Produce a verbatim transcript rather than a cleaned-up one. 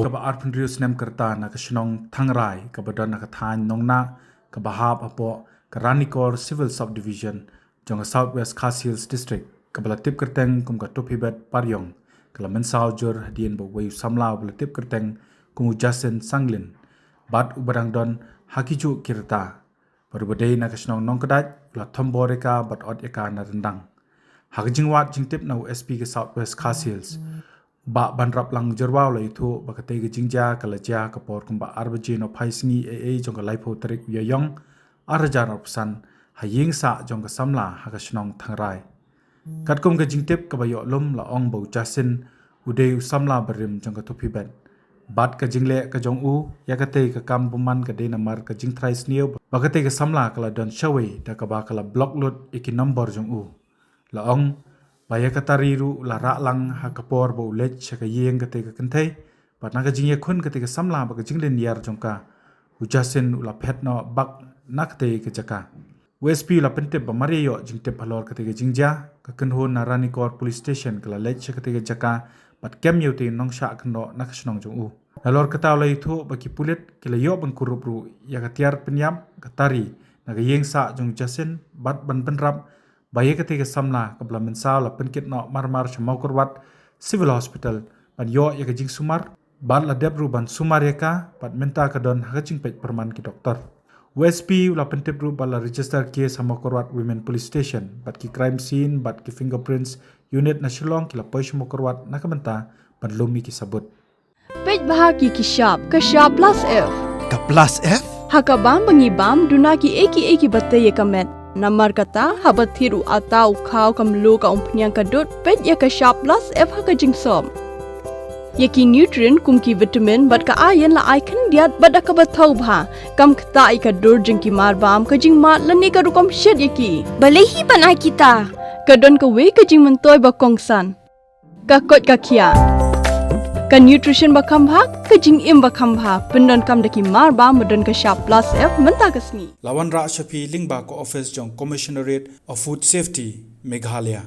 kaba arphew hynriew snem ka rta na ka shnong Thangrai kaba don ha ka thaiñ Nongnah kaba hap hapoh ka Ranikor Civil Subdivision jong ka South West Khasi Hills District kaba la tip kyrteng kum ka Tuphibet Pariong ka la mynsaw jur hadien ba uwei u samla uba la tip kyrteng kum u Jasin Sanglin bad uba dang don ha ki juh ki rta bad uba dei na ka shnong Nongkdait u la thombor ïa ka bad ot ïa ka na ryndang. Ha ka jingwad jingtip na u S P ka South West Khasi Hills, Bah Banraplang Jyrwa u la ïathuh ba katei ka jingjia ka la jia ka por kumba ar baje nohphai sngi ei ei jong ka laiphew tarik u Ïaïong ar hajar arphew san ha ïing sah jong ka samla ha ka shnong Thangrai. Katkum ka jingtip kaba ïoh lum la ong ba u Jasin u dei u samla barim jong ka Tuphibet bad ka jingleh ka jong u ïa katei ka kam bymman ka dei namar ka jingtharai sniew ba katei ka samla ka la don shawei da kaba ka la block lut ïa ki nombor jong u. La ong ba ïa ka Tari ruh la rah lang ha ka por ba u leit sha ka ïing katei ka kynthei bad na ka jingïakhun katei ka samla bad ka jinglynñiar jong ka, u Jasin u la phet noh bak na katei ka jaka. U S P u la pyntip ba mar ïa ïoh jingtip halor katei ka jingjia, ka kynhun na Ranikor Police Station ka la leit sha katei ka jaka bad kem ïa utei u nongshah kynnoh na ka shnong jong u. Nalor kata u la ïathuh ba ki pulit ki la ïoh ban kurup ruh ïa ka tiar pynïap ka Tari na ka ïing sah jong u Jasin bad ban bynrap ba ïa katei ka samla kaba la mynsaw la pynkit noh mar mar sha Mawkyrwat Civil Hospital ban ïoh ïa ka jingsumar bad la dep ruh ban sumar ïa ka bad mynta ka don ha ka jingpeit pyrman ki doktor. U S P u la pyntip ruh ba la register case ha Mawkyrwat Women Police Station bad ki crime scene bad ki fingerprints unit na Shillong ki la poi sha Mawkyrwat na ka bynta ban lum ïa ki sabut. Peit bha ki ki shap, ka shap plus F. Ka plus F? Ha ka bam ba ngi bam, duna ki ei ki ei kiba tei ïa ka met. Namar kata, haba thied u atta u khaw ka mluh ka umphniang ka dud, peit ïa ka shap plus F ha ka jingsop. Ïa ki nutrient kum ki vitamin bad ka iron la ai khyndiat bad da kaba thaw bha. Kam ktah ïa ka dur jong ki marbam, ka jingmad lane ka rukom shet ïa ki. Balei hi ban ai kita? Ka don kawei ka jingmyntoi ba kongsan. Ka koit ka khiah. Ka nutrition ba kham bha, ka jingim ba kham bha. Pyndonkam da ki marbam ba don ka shap plus F mynta ka sngi. La wanrah sha phi lyngba ka office jong Commissionerate of Food Safety, Meghalaya.